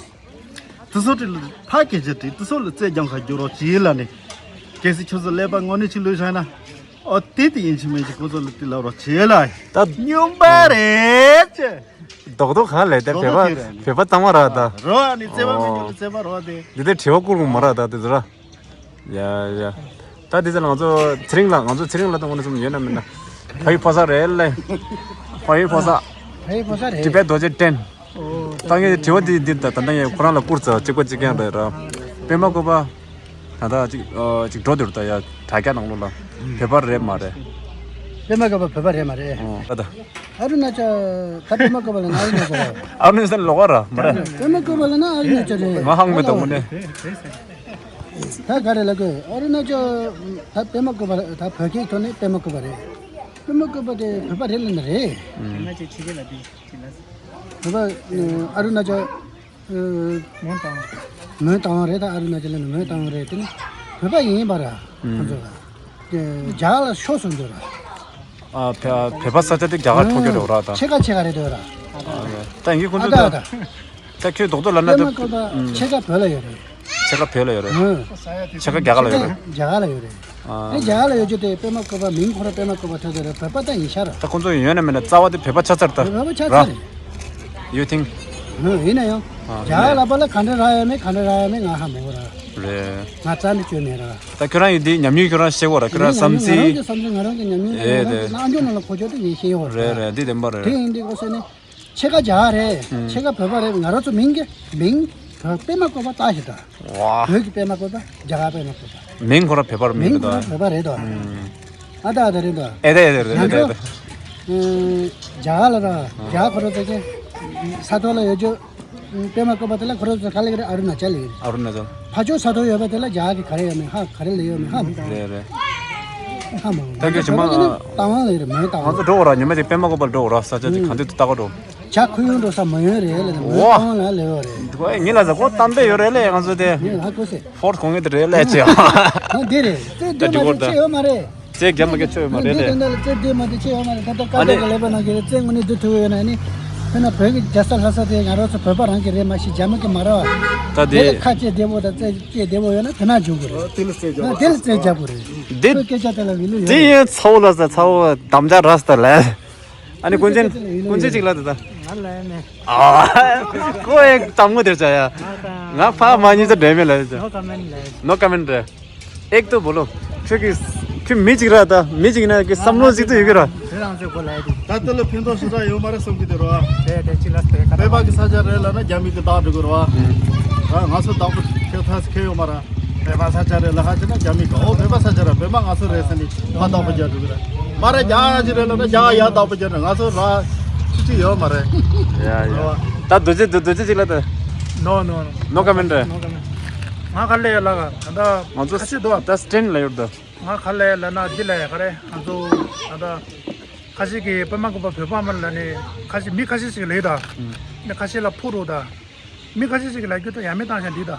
དེ་ཚོ་དེ་ལ་ཕར་སྐད་ཆ་དྲིས། དེ་ཚོ་ལ་རྩོད་རྒྱག་ག་རྒྱུ་རོགས་བྱེད་ལབ་ནས། གལ་སྲིད་ཁྱོད་ཚོ་ཀླད་པ་དངོས་གནས་ཅིག་ལུས་བཞག་ན། ཨོ་དེ་དེ་ཡིན་གཅིག་མིན་གཅིག་ཁོ་ཚོ་ལ་དེ་ལབ་རོགས་བྱེད་ལ། ད་སྨྱོན་པ་རེད་ཅེ། རྡོག་རྡོག་གང་ལས་དེ་རྡོག་རྡོག་བོད་པ་དེ་རེད། བོད་པ་གཙང་མ་ར་ད། རོ་ཨ་ནི་རྩོད་པ་མི་འགྱུར་རྩོད་པ་རོ་དེ། འདི་དེ་དྲི་བ་བསྐུར་དགོས་མ་ར་ད་དེ་ཚོ་ར། ཡ་ཡ། ད་འདི་ཚོ་ལ་ང་ཚོ་ཚེ་རིང་ལགས། ང་ཚོ་ཚེ་རིང་ལགས་དང་དངོས་གནས་སེམས་ཡོད་ན་མེད་ན། ཕ་ཡུལ་ཕོ་གསར་རེད་ལེ། ཕ་ཡུལ་ཕོ་གསར། ཕ་ཡུལ་ཕོ་གསར་རེད། ཊི་བེཊ་རྡོ་རྗེ་གདན། ད་ངས་དྲི་བ་འདི་འདི་ད་ད་ལྟ་ངས་ཁོ་རང་ལ་བསྐུར་ཚར། གཅིག་པ་གཅིག་རྐྱང་རེད་ར། པད་མ་བཀོད་པ། ད་ལྟ་གཅིག་ཨ་གཅིག་འགྲོ་འདུག་ད་ཡ་དྲ་རྒྱ་ནང་ལོགས་ལ་བོད་པ་རེད་མ་རེད། པད་མ་བཀོད་པ་བོད་པ་རེད་མ་རེད། ཨོ་ད་ད། ཨ་རུ་ན་ཅལ། ད་པད་མ་བཀོད་པ་ལ་ན་ཨ་རུ་ན་ཅལ་རེད། ཨ་རུ་ན་ཅལ་ལོགས་ཀ་ར་མ་རེད། པད་མ་བཀོད་པ་ལ་ན་ཨ་རུ་ན་ཅལ་རེད། ང་ཧང་མེད་དོ་མོ་ནས། ད་ག་རེ་ལབ་དགོས། ཨ་རུ་ན་ཅལ། ད་པད་མ་བཀོད་པ་ད་བོད་སྐད་ཐོག་ནས་པད་མ་བཀོད་པ་རེད། པད་མ་བཀོད་པ་དེ་བོད་པ་རེད་ལབ་ན་རེད། ཨུམ། བོད་པ་ཨ་རུ་ན་ཅལ། མོན་རྟ་དབང་། མོན་རྟ་དབང་རེད། ད་ཨ་རུ་ན་ཅལ་ནི་མོན་རྟ་དབང་རེད། དེ་ནི་བོད་པ་ཡིན་པ་ར། ཨུམ། ཁོ་ཚོ་ར། རྒྱ་གར་ལ་ཤོར་སོང་འདུག་ར། ཨ་བོད་བོད་པ་ས་ཆ་དེ་རྒྱ་གར་འཕྲོག་རྒྱུ་རེད་ར་ད། ཕྱེད་ཀ་ཕྱེད་ཀ་རེད་འདུག་ར། ད་ཡིན་གྱི་ཁོ་ཨ་ཚོ་ད་ད། ད་ཁྱོད་རྡོག་རྡོག་ལབ་ན་པད་མ་ད། བཀོད་པ་ཕྱེད་ཀ་བོད་ལ་ཡོད་རེད། ཕྱེད་ཀ་བོད་ལ་ཡོད་རེད། ཨང་། ཕྱེད་ཀ་རྒྱ་གར་ལ་ཡོད་རེད། རྒྱ་གར་ལ་ཡོད་རེད། ཨ། ཨེ་རྒྱ་གར་ལ་ཡོད་རྒྱུ་དེ་པད་མ་བཀོད་པ་མིང་ཁོ་རང་པད་མ་བཀོད་པ་ཐོགས་ཏེ་རེད། བོད་པ་ད་ཡིན་ཤག་ར། ད་ཁོ་ཚོ་ཡོད་ན་མེད་ན་རྩ་བ་དེ་བོད་པ་ཆགས་ཚར་ད། བོད་པ་ཆགས་ཚར་ར། རེད། You think? ཨང་། ཡིན་ན་ཡང་། ཨ། རྒྱ་གར་ལ་པ་ལ་ག་འདྲ་རག་ཡོད་མེད་ག་འདྲ་རག་ཡོད་མེད་ང་ཧ་མ་གོ་ར། རེད། ང་རྩ་ནས་བཅོས་མེད་ར། ད་ཁྱོད་རང་ཡིན་དེ་ཉམས་མྱོང་ཁྱོད་རང་ཤེས་གོ་ར། ཁྱོད་རང་བསམ་ཚུལ། ང་རང་གི་བསམ་ཚུལ། ང་རང་གི་ཉམས་མྱོང་ཨེ་ང་རང་རེད། གི་རྣམ་འགྱུར་ནང་ལ་གོ་ཆོད་དེ་ངས་ཤེས་ཡོད་ར། རེད་རེད། འདི་བདེན་པ་རེད། དེ་ཡིན་དུས་ཁོ་ཚོ་ནི། ཕྱེད་ཀ་རྒྱ་གར་རེད། ཨུམ། ཕྱེད་ཀ་བོད་པ་རེད། ང་རང་ཚོ་མིང་གི་མིང་བོད་པད་མ་བཀོད་པ་བཏགས་ཤིག་ད། ཝ། བོད་ཀྱི་པད་མ་བཀོད་པ། རྒྱ་གར་པད་མ་བཀོད་པ། མིང་ཁོ་རང་བོད་པར་མིང་མིང་ཁོ་རང་བོད་པ་རེད་དོ། ཨུམ། ཨ་ད་ཨ་ད་རེད་དོ། ཨེ་རེད་ཨེ་རེད་ཨེ་རེད་ཨེ་རེད། ང་ཚོ་ཨུམ། རྒྱ་གར་ལ་ར་རྒྱ་གར་ཁོ་རང་ཚོ་གི་ས་ཐོག་ལ་ཡོད་རྒྱུ་པད་མ་བཀོད་པ་དེ་ལ་ཁོ་རང་ཚོ་ག་ལ་གི་རེད། ཨ་རུ་ན་ཅལ་ལ་གི་རེད། ཨ་རུ་ན་ཅལ། ཕར་ཕྱོགས་ས་ཐོག་ཡོད་པ་དེ་ལ་རྒྱ་གར་གྱི་ག་རེ་ཡོད་མེད་ཧ་ག་རེ་ལ་ཡོད་མེད་ཧ་མི་གོ། རེད་རེད། ཧ་མ་གོ། ད་གི་ཕྱི་མ་རྒྱ་གར་གྱི་ནི་རྟ་དབང་ལ་གི་རེད། མོན་རྟ་དབང་། ང་ཚོ་འགྲོ་བ་ར་ཉི་མ་ཅིག་པད་མ་བཀོད་པ་ལ་འགྲོ་བ་ར། ས་ཆ་ཅིག་ག་འདྲ་འདུག་ལྟ་ག་འགྲོ། བྱ་ཁུ་ཡུང་འགྲོ་ས་མ་ཡོང་རེད་ལ་ནི་མོན་ཨོ། རྟ་དབང་ལ་ལེ་བ་རེད། འདུག་ཨེ་ཉི་ལ་ཟ་གོ་གཏམ་པས་ཡོད་རེད་ལས་ང་ཚོ་དེ། ཉི་ལ་ཧ་གོ་སེ། ཕོར་གོང་གི་དེ་རེད་ལས་ཅེ། ཨ་འདི་རེད། རྩེ་ད་འདི་མ་འགྲིག་གོ་དེ་ད། ཆེ་ཡོད་མ་རེད། རྩེ་རྒྱ་མ་གི་ཆོས་ཡོད་མ་རེད་ལས། འདི་དོན་དག་ལ་རྩེ་འདི་མ་དེ་ཆེ་ཡོད་མ་རེད། ད་ལྟ་ཨ་ཀ་ནི། ཏ་གི་ལས་པ་ནང་གི་རེད། རྩེ་དངོས་གནས་འདི་ཐུག་ཡོད་ན་ནི། དཔེར་ན་བོད་ཀྱི་རྒྱལ་ས་ལྷ་ས་དེ་ང་རང་ཚོ་བོད་པ་རང་གི་རེད་མ་གཞི་རྒྱ་མི་གི་མ་རེད་བ། ད་དེ་དེ་ལ་ཁ་གཅད་བདེ་པོ་དང་རྩེ་གཅད་བདེ་པོ་ཡོད་ན་དེ་ན་འཇུག་དགོས་རེད། དེ་ལ་རྩེ་རྒྱག་དགོས་རེད། འདི་ཁོའི་སྐད་ཆ་དེ་ལ་ཝི་ལུ་ཡོད་རེད། དེ་ཡིན་ཚ་བོ་ལ་ས་ཚ་བོ་དམ་བཅའ་ར་སྟ་ལས། ཨ་ནི་ཀུན་མཁྱེན། ཀུན་མཁྱེན་གཅིག་ལ་དེ་ད། ང་ལ་ནས། ཨ། ཁོ་ཡང་གཏམ་ངོ་དེར་བྱ་ཡ། ང་དང་། ང་ཕ་མ་གཉིས་ཚོ་འབྲེལ་མེད་ལ་ཡ། No comment ལ་ཡ། No comment རེད། ཨེག་ཏུ་བོ་ལོ། ཁྱོད་ཀྱིས། ཁྱོད་མི་གཅིག་ར་ད། མི་གཅིག་ཡིན་ན་ཀྱི་བསམ་བློ་གཅིག་ཏུ་ཡོད་ཀྱི་ར། དེ་རང་ཚོས་གོ་ལ་ཡ་དེ། ད་ལྟ་ལ་ཕན་ཐོགས་ཞེ་དྲག་ཡོད་མ་རེད་བསམ་གྱི་དེ་རོ། དེ་དེ་གཅིག་ལ་དེ་ཀ་བོད་པ་གི་ས་ཆ་རེད་ལབ་ན་རྒྱ་མི་གི་བདག་འགྲོ་གི་རོ། ཨ། ང་ཚོ་བདག་པོ་ཁྱེད་ཐག་ཁྱེད་ཡོད་མ་ར། བོད་པ་ས་ཆ་རེད་ལབ་ཁ་ཅིག་ན་རྒྱ་མི་གི། ཨོ་བོད་པ་ས་ཆ་རེད། བོད་པ་ང་ཚོ་རེད་ཟེར་ནས་ཕར་བདག་པོ་རྒྱག་འགྲོ་གི་རེད། མ་རེད། རྒྱ་ཡ་ཅིག་རེད་ལབ་ན་རྒྱ་ཡ་བདག་པོ་རྒྱག་ན་ང་ཚོ་ར་ཅི་ཅི་ཡོད་མ་རེད། ཡ་ཡ། ད་རྡོ་རྗེ་རྡོ་རྗེ་ཅིག་ལ་ད། No no no. No comment རེད། No comment. ང་ག་ལས་ལ་ག་ད། ང་ཚོ་ཁ་ཤས་འདུག་ད་སི་ཊེན་ལ་ཡོད་ད། ང་ག་ལས་ལ་ན་འདི་ལ་ཡ་ག་རེ་ང་ཚོ་ད་ད་ཁ་ཤས་ཀྱིས་པད་མ་བཀོད་པ་བོད་པ་མ་ལ་ནི་ཁ་ཤས་མི་ཁ་ཤས་ཤིག་ལས་ད། ནི་ཁ་ཤས་ལ་ཕུ་རུ་ད། མི་ཁ་ཤས་ཤིག་ལ་རྒྱུ་ད་ཡ་མེད་བཏང་ཤ་འདི་ད།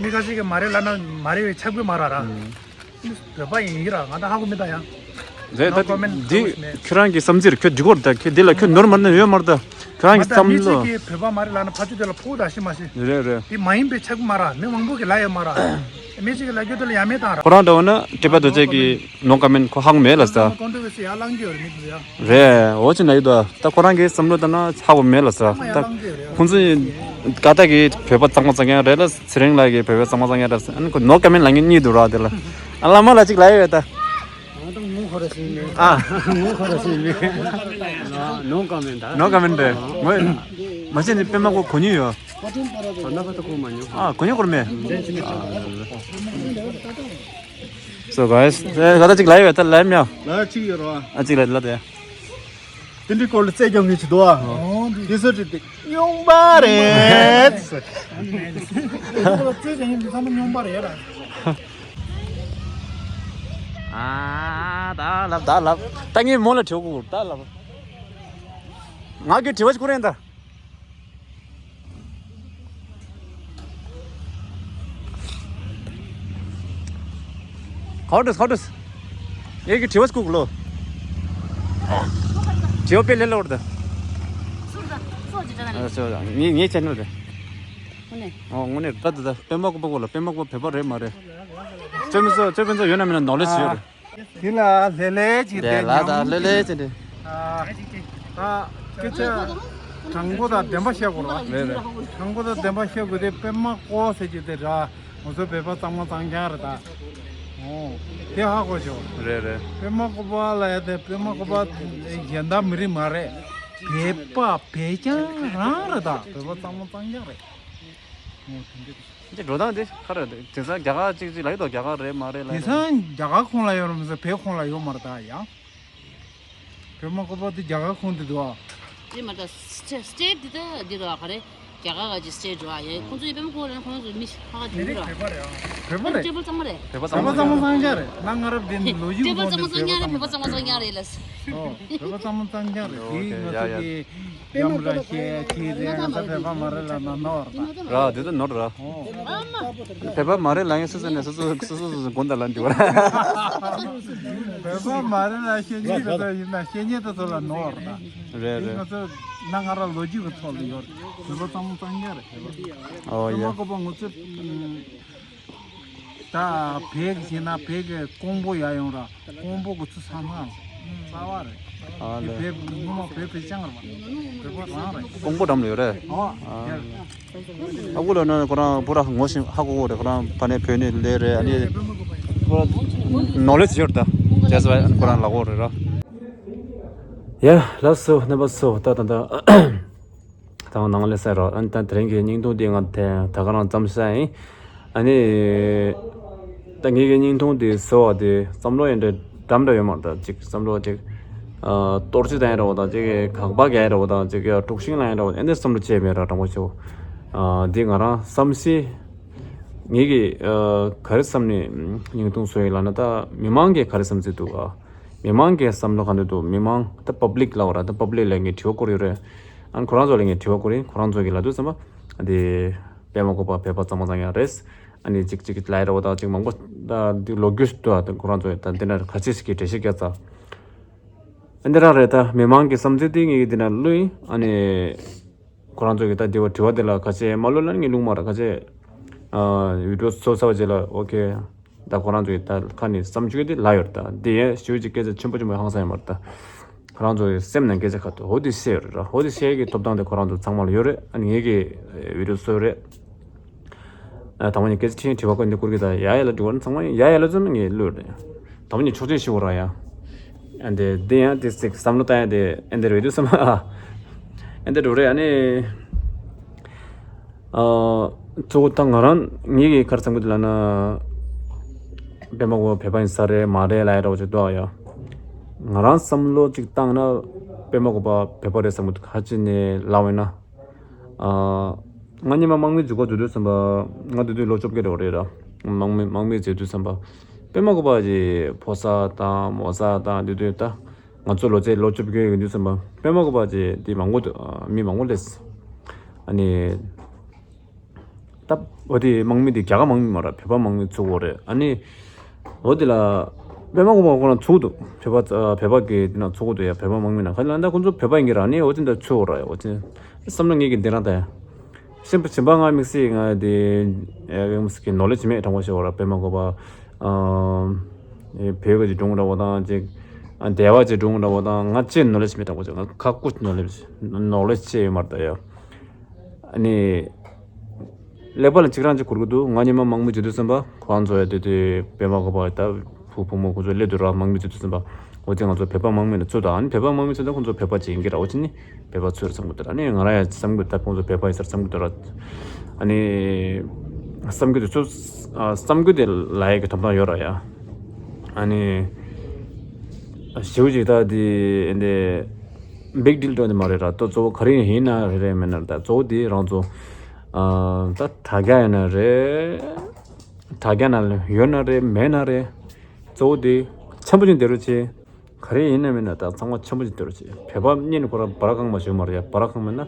མི་ཁ་ཤས་ཀྱིས་མ་རེད་ལ་ན་མ་རེད་བའི་ཆག་པའི་མ་ར་ར། བོད་པ་ཡིན་གྱི་ར། ང་ད་ཧ་གོ་མི་ད་ཡང་། རེད་ད། No comment འདི་ཁྱོད་རང་གི་བསམ་ཚུལ་རེད། ཁྱོད་འགྲིག་གོ་རེད་ད། ཁྱོད་འདི་ལ་ཁྱོད་ནོར་མ་ནོར་ཡོད་མ་རེད་ད། ཁྱོད་རང་གི་བསམ་བློ། མི་གཅིག་གིས་བོད་པ་མ་རེད་ལབ་ན་ཕ་ཚོ་དེ་ལ་ཕུ་ད་ཤི་མ་ཤི། རེད་རེད། དེ་མ་ཡིན་པའི་ཆག་མ་ར། མི་མང་པོ་གི་ལ་ཡོད་མ་ར། མི་གཅིག་གི་ལ་རྒྱུ་དེ་ལ་ཡ་མེད་བཏང་ར། ཁོ་རང་འདྲ་བོ་ན་སྤྲད་པ་དོ་ཅེ་གི་No comment ཁོ་ཧ་གོ་མེད་ལ་ས། ཀོན་ཊོ་ཝར་སི་ཡར་ལངས་ཀྱི་ཡོད་རེད་མི་དེ་ཡ། རེད། འོ་ཅི་ན་ཡོད་དོ། ད་ཁོ་རང་གི་བསམ་བློ་ལྟར་ན་ཧ་གོ་མེད་ལ་ས། ད་ཁོང་ཚོ་ཀ་ཏ་གི་བོད་པ་གཙང་མ་གཙང་རྐྱང་རེད་ལ། ཚེ་རིང་ལགས་ཀྱི་བོད་པ་གཙང་མ་གཙང་རྐྱང་རེད་ལ། ཨ་ནི་ཁོ་No comment ལབ་མཁན་གཉིས་འདུག་ར་དེ་ལ། ཨ་བླ་མ་ལ་ཅིག་ལབ་ཡོད་ད། ང་དང་ངོ་ཁོ་ར་ཤེས་མེད། ཨ། ངོ་ཁོ་ར་ཤེས་མེད། No comment ད། No comment རེད། ངོ་མ་ཤེས་ནི་པད་མ་ཁོ་གོ་མྱོང་ཡོད། ད་ན་ཁ་ད་གོ་མ་མྱོང་། ཨ་གོ་མྱོང་གོ་མེད། So guys ཨེ་ག་ད་ཅིག་ལབ་ཡོད་ད། ལབ་མྱོང་། ལབ་ཅིག་ཡོད་ར། ཨ་ཅིག་ལབ་ལབ་དེ། དེ་འདྲའི་སྐོར་ལ་རྩད་རྒྱག་མཁན་ཞིག་འདུག་ཨ། འོ་འདི། དེ་ཚོ་དྲིས་ཏེ་རྙོག་པ་རེད། རྩད་རྒྱག་མཁན་དེ་ཚང་མ་རྙོག་པ་རེད་ལ། ཨ། ད་ལབ་ད་ལབ། ད་ངས་མོ་ལ་དྲི་བ་བསྐུར་ད་ལབ། ང་གི་དྲི་བ་ཞིག་བསྐུར་ཡིན་ད། ཁོ་ཏོས་ཁོ་ཏོས། ངས་ཀྱི་དྲི་བ་བསྐུར་ལོ། དྲི་བ་དཔེ་ལས་སླ་བོར་ད། ངས་ངས་བྱས་ནོ་རེད། ཨོ་དངོས་གནས་ད་ད་ད་པད་མ་བཀོད་པ་ལ་པད་མ་བཀོད་པ་བོད་པ་རེད་མ་རེད། རྩོད་མི་རྩོད་རྩོད་མི་རྩོད་ཡོད་ན་མིན་ན་ནོར་ལེ་ཞིག་ཡོད་རེད། དེ་ལ་ལྷོད་ལྷོད་ཅིག་དེ་ལ་ད་ལྷོད་ལྷོད་ཅིག་དེ། ད་སྐད་ཆ་དྲང་པོ་དང་བདེན་པ་བཤད་དགོས་རེད་བ། རེད་རེད། དྲང་པོ་དང་བདེན་པ་བཤད་དགོས་དེ་པད་མ་བཀོད་ཟེར་རྒྱུ་དེ་ར་ང་ཚོ་བོད་པ་གཙང་མ་གཙང་རྐྱང་རེད་ད། ཨོ། དེ་ཧ་གོ་ཆོག་རེད་རེད། པད་མ་བཀོད་པ་ལ་ཡ་དེ་པད་མ་བཀོད་པ་གཞན་དག་མི་རིགས་མ་རེད། བོད་པ་བོད་རྐྱང་རང་རེད་ད། བོད་པ་གཙང་མ་གཙང་རྐྱང་རེད། ཨོ་དེ་འདྲ། འདི་འགྲོ་སྟངས་འདི་ག་རེ་རེད། དེང་སང་རྒྱ་གར་གཅིག་གཅིག་ལབ་ཀྱི་འདུག་རྒྱ་གར་རེད་མ་རེད་ལབ་དེང་ཡ། སང་རྒྱ་གར་ཁོངས་ལ་ཡོད་རེད་མི་ཟེར། བོད་ཁོངས་ལ་ཡོད་མ་རེད་ད་ཡ། བོད་མ་བཀོད་པ་དེ་རྒྱ་གར་ཁོངས་དེ་འདུག་ཨ། དེ་མ་ད་སི་ཊེ་སི་ཊེ་ཊི་འདི་ད་འདི་རེད་བ། ག་རེ། རྒྱ་གར་ག་ཅིག་སི་ཊེ་ཊི་རེད་བ་ཡ། ཁོང་ཚོ་ཡི་བོད་མ་བཀོད་རེད། ཁོང་ཚོ་མི་ཧ་ག་དེ་འདི་རེད་བ། བོད་པ་རེད་ཨ། བོད་པ་རེད། ཊེ་བལ་གཙང་མ་རེད། བོད་པ་བོད་པ་གཙང་མ་གཙང་རྐྱང་རེད། ན་ང་རབས་འདི་ལོ་རྒྱུས་ཀྱི་ཐོག་ནས་བོད་པ་གཙང་མ་གཙང་རྐྱང་རེད་ལ། ཨོ། བོད་པ་གཙང་མ་གཙང་རྐྱང་རེད། ཨོ་དེ་ང་ཡ་ཚོ་ཡ། གི་ཡམ་ར་ཤེ་ཁྱི་རེ་ང་ཚོ་བོད་པ་མ་རེད་ལབ་ན་ནོར་ད། ར་དེ་ཚོ་ནོར་ར། ཨོ། བོད་པ་མ་རེད་ལབ་མཁན་སོ་སོ་ནས་སོ་སོ་སོ་སོ་སོ་སོ་དགོངས་དག་ལ་འདུག་བ། བོད་པ་མ་རེད་ལབ་བཤད་མཁན་དེ་ཚོ་ཡིན་ན་བཤད་མཁན་དེ་ཚོ་ལ་ནོར་ད། རེད་དེ་རེད། ང་ཚོ་ན་ང་ར་ལོ་རྒྱུས་ཀྱི་ཐོག་ལ་ཡོད་རེད། བོད་པ་གཙང་མ་གཙང་རྐྱང་རེད་བོད་པ། ཨོ་ཡ། བོད་པ་བཀོད་པ་ང་ཚོ། ད་བོད་ཀྱི་བྱས་ན་བོད་ཀྱི་ཀོང་པོ་ཡར་ཡོང་ར་ཀོང་པོ་གི་ཚུར་ས་མཚམས་རྩ་བ་རེད། ཨ་དེ་ལེ། བོད་སྔོན་མ་བོད་བོད་རྐྱང་རེད་བ། བོད་པ་རང་རེད། ཀོང་པོ་འགྲམ་ལ་ཡོད་རེད། ཨོ། ཨ་དེ་རེད། ཨ་ཁུ་ལ་ནི་ཁོ་རང་པུ་ར་ངོ་ཤེས་ཧ་གོ་གོ་རེད། ཁོ་རང་ཕ་ནས་བོད་ནས་སླེབས་རེད། ཨ་ནི་ཁོ་རང་ནོ་ལེ་ཇི་ཡོད་རེད་ད། བྱས་ཙང་ཁོ་རང་ལབ་གོ་རེད་ར། ཡ་ལགས་སོ་རྣམ་པ་ཚོ་ད་ད་ད། དང་ནང་ལས་ཟེར་རོ། ཨ་ནི་ད་དེ་རིང་གི་བརྙན་ཐུང་འདི་ང་དེ་ད་ག་རང་བརྩམས་ཤག་ཡིན། ཨ་ནི་ད་ངེད་ཀྱི་བརྙན་ཐུང་འདི་བཟོ་བ་དེ་བསམ་བློ་ཡང་འདྲ་འདྲ་འདྲ་ཡོད་མ་རེད། ད་ཅིག་བསམ་བློ་ཅིག་ཨ་གཏོར་བཅོས་བཏང་ཡ་འདྲ་བོ་དང་ཅིག་ག་པར་རྒྱག་ཡ་འདྲ་བོ་དང་ཅིག་དཀྲུག་ཤིང་ལངས་ཡ་འདྲ་བོ་ཨེ་འདྲ་བསམ་བློ་ཅིག་མེད་ར། དྲང་པོ་ཞུ། ཨ་འདི་ང་རང་བསམ་སྲིད། ངེད་ཀྱི་ཨ་ག་རེ་བསམ་ནས་བརྙན་ཐུང་བཟོ་ཡིན་ལབ་ན་ད་མི་མང་གིས་ག་རེ་བསམ་སྲིད་འདུག་ཨ། མི་མང་གི་བསམ་བློ་ག་འདྲ་འདུག་མི་མང་ད་པབ་ལིག་ལབ་དགོས་ར། ད་པབ་ལིག་ལ་ངས་དྲི་བ་བསྐུར་ཡོད་རེད། ཨ་ནི་ཁོ་རང་ཚོ་ལ་ངས་དྲི་བ་བསྐུར་ཡིན། ཁོ་རང་ཚོ་གིས་ལབ་དུས་ཙམ་པ་འདི་པད་མ་བཀོད་པ་བོད་པ་གཙང་མ་གཙང་རྐྱང་རེད། ཨ་ནི་ཅིག་ཅིག་ལབ་ཡ་འདྲ་བོ་དང་ཅིག་མང་པོ་ད་འདི་ལོ་རྒྱུས་སུ་འདུག་ཨ་ད་ཁོ་རང་ཚོ་ད་འདི་འདྲ་ག་ཅི་ཞིག་གི་འགྲེལ་བཤད་བརྒྱབ་ཙང་། ཨ་འདི་རང་རེད། ད་མི་མང་གི་བསམ་ཚུལ་འདི་ངས་འདི་ན་བླུགས་ཡིན། ཨ་ནི། ཁོ་རང་ཚོ་གིས་ད་དེ་བ་དྲི་བ་དེ་ལ་ཁ་ཤས་མ་ལོ་ལ་ངས་ལུང་མ་ར་ཁ་ཤས་ཨ་བི་ཌི་ཡོ་བཟོ་ཚར་བ་རྗེས་ལ་ཨོ་ཁེ། ད་ཁོ་རང་ཚོ་གིས་ད་ཁ་ནས་བསམ་ཚུལ་དེ་ལབ་ཡོད་རེད། ད་དེ་ཡང་ཞུ་ཅིག་སྐད་ཆ་ཆེན་པོ་ཆེན་པོ་ཧང་སང་ཡོད་མ་རེད། ད་ཁོ་རང་ཚོ་གི་སེམས་ནང་སྐད་ཆ་ཁ་ཐུག་འོ་དེ་བཤད་ཡོད་རེད་ར། འོ་དེ་བཤད་ཀྱི་ཐོབ་ཐང་དེ་ཁོ་རང་ཚོ་ཚང་མ་ལ་ཡོད་རེད། ཨ་ནི་ངེད་ཀྱིས་བི་ཌི་ཡོ་བཟོས་རེད། ཨ་དང་པོ་ནས་སྐད་ཆ་ཁྲིད་དྲི་བ་ཀུན་འདི་བསྐུར་གི། ད་ཡ་ཡ་ལ་དྲི་བ་ནི་ཚང་མ་ཡ་ཡ་ལ་ཚང་མ་ངས་བླུགས་རེད། དང་པོ་ནས་ཆོག་མཆན་ཞུ་བ་ར་ཡ། ཨ་འདི་འདི་ཡང་དེ་ཅིག་བསམ་བློ་བཏང་ཡ་དེ་ཨ་འདི་རེད་འདུག་བསམ། ཨ་འདི་རུ་རེད། ཨ་ནི་ཨ་གཙོ་བོ་ད་ང་རང་ངེད་ཀྱིས་ག་རེ་བསམ་གི་འདུག་ལབ་ན། པད་མ་བཀོད་པ་བོད་པ་ཡིན་ས་རེད་མ་རེད་ལབ་ཡ་འདྲ་བོ་ཅིག་འདུག་ཨ་ཡ། ང་རང་བསམ་བློ་ཅིག་བཏང་ན་པད་མ་བཀོད་པ་བོད་པ་རེད་བསམ་གི་འདུག་ཁ་ཅིག་ནས་ལབ་པ་ཡིན་ན། ང་སྔོན་མ་དམག་མི་འཛུལ་སྐོར་འཛུལ་དུས་ཙམ་པ། ང་དེ་དུས་ལོ་བཅོ་བརྒྱད་རེད་རེད་ར། དམག་མི་དམག་མི་འཛུལ་དུས་ཙམ་པ། པད་མ་བཀོད་པ་ཅིག་ཕོ་གསར་དང་མོ་གསར་དང་དེ་དུས་ད་ང་ཚོ་ལོ་ཚད་ལོ་བཅོ་བརྒྱད་ཡིན་དུས་ཙམ་པ། པད་མ་བཀོད་པ་ཅིག་དེ་མང་པོ་འདུག་མི་མང་པོ་སླེབས། ཨ་ནི། ད་འོ་དེ་དམག་མི་དེ་རྒྱ་གར་དམག་མི་མ་རེད། བོད་པ་དམག་མི་ཚུགས་པ་རེད། ཨ་ནི། འོ་དེ་ལ། པད་མ་བཀོད་པ་ཁོ་རང་ཚུགས་འདུག་བོད་པ་ཨ་བོད་པ་གི་དེ་ན་ཚུགས་འདུག་ཡ། བོད་པ་དམག་མི་ན་ཁ་ལ་ད་ཁོ་ཚོ་བོད་པ་ཡིན་གྱི་ར། ཨ་ནི་འོ་དེ་འདྲ་ཚུགས་ར་ཡ། འོ་དེ་བསམ་ན་ངེད་ཀྱི་འདི་རང་ད་ཡ། གཞན་པ་གཞན་པ་ང་དམིགས་བསལ་ང་དེ་ཨ་དམིགས་བསལ་གྱི་ནོ་ལེ་ཇི་མེད། དྲང་པོ་བཤད་པ་ར། པད་མ་བཀོད་པ་ཨ་བོད་ཀྱི་སྒྲུང་འདྲ་བོ་དང་ཅིག་ཨ་སྡེ་བ་ཅིག་སྒྲུང་འདྲ་བོ་དང་ང་ཅིག་ནོ་ལེ་ཇི་མེད། དྲང་པོ་བཤད་ང་ཁ་ཀུ་ནོ་ལེ་ཇི་ནོ་ལེ་ཇི་ཅིག་ཡོད་མ་རེད་ད་ཡ། ཨ་ནི། ཀླད་པ་ལ་གཅིག་རང་གཅིག་འཁོར་གི་འདུག་ང་སྔོན་མ་དམག་མི་བྱེད་དུས་ཙམ་པ་ཁོ་རང་ཚོ་ཡ་དེ་དུས་པད་མ་བཀོད་པ་ད་བུ་བུ་མོ་ཁོ་ཚོ་སླེབས་དུས་ར་དམག་མི་བྱེད་དུས་ཙམ་པ། འོ་དེ་ང་ཚོ་བོད་པ་དམག་མི་ལ་ཚུད་དང་། ཨ་ནི་བོད་པ་དམག་མི་ཚུད་དང་ཁོ་ཚོ་བོད་པ་ཅིག་ཡིན་གྱི་ར། འོ་ཅི་ནི་བོད་པ་ཚུད་ར་བསམ་གི་འདུག་ཨ་ནི་ང་རང་ཡ་བསམ་གི་འདུག་ད་ཁོང་ཚོ་བོད་པ་ཡིན་ས་ར་བསམ་གི་འདུག་ར། ཨ་ནི་བསམ་གི་འདུག་ཚུར་ཨ་བསམ་གི་འདུག་ལབ་ཡ་གི་ཐོབ་ཐང་ཡོད་ར་ཡ། ཨ་ནི་ཞེའུ་ཅིག་ད་དེ་འདི། big deal འགྲོ་ནི་མ་རེད་ར། ད་གཙོ་བོ་ག་རེ་ཡིན་ན་རེད་རེད་མེད་ན་རེད། ད་གཙོ་བོ་དེ་རང་ཚོ་ཨ་ད་དྲ་རྒྱ་ཡིན་ན་རེད། དྲ་རྒྱ་ན་ཡོད་ན་རེད་མེད་ན་རེད། གཙོ་བོ་དེ་ཆེན་པོ་ཅིག་འདི་རུ་ཆེ། ག་རེ་ཡིན་ན་མིན་ན་ད་ཚང་མ་ཆེན་པོ་ཅིག་འདི་རུ་ཆེ། བོད་པ་གཉིས་ནི་ཁོ་རང་བར་ཁང་མ་ཞུ་མ་རེད་ཡ། བར་ཁང་མིན་ན་